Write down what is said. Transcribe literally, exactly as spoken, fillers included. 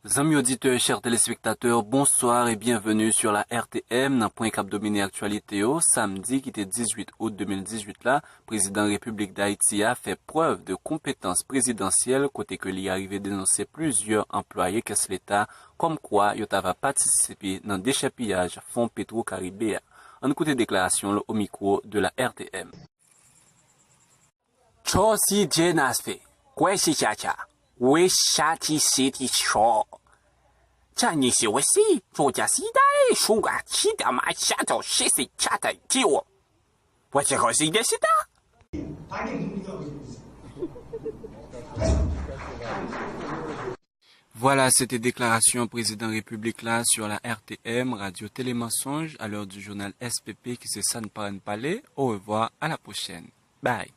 Zanmi oditè, chè telespektatè, bonswa e byenveni sou la R T M nan pwen k ap domine aktyalite yo. Samdi ki te dizuit out de mil dizuit la, prezidan Repiblik Dayiti a fè prèv de konpetans prezidansyèl kote ke li arive denonse plizyè anplwaye kès leta kòmkwa yo ta va patisipe nan dechèpiyaj fon Petwo Karibe a. Ann koute deklarasyon l o mikwo de la R T M. Cho si je nas fe, kwe si cha cha, we sha ti si ti cho. Cha ni si we si, cho cha si da e, shu ga chi da ma cha to shi si cha ta ti wo. Pwe se ko si de si da. Voilà, c'était déclaration président République là sur la R T M, Radio Télé Mensonge, à l'heure du journal S P P qui se san paran palé. Au revoir, à la prochaine. Bye.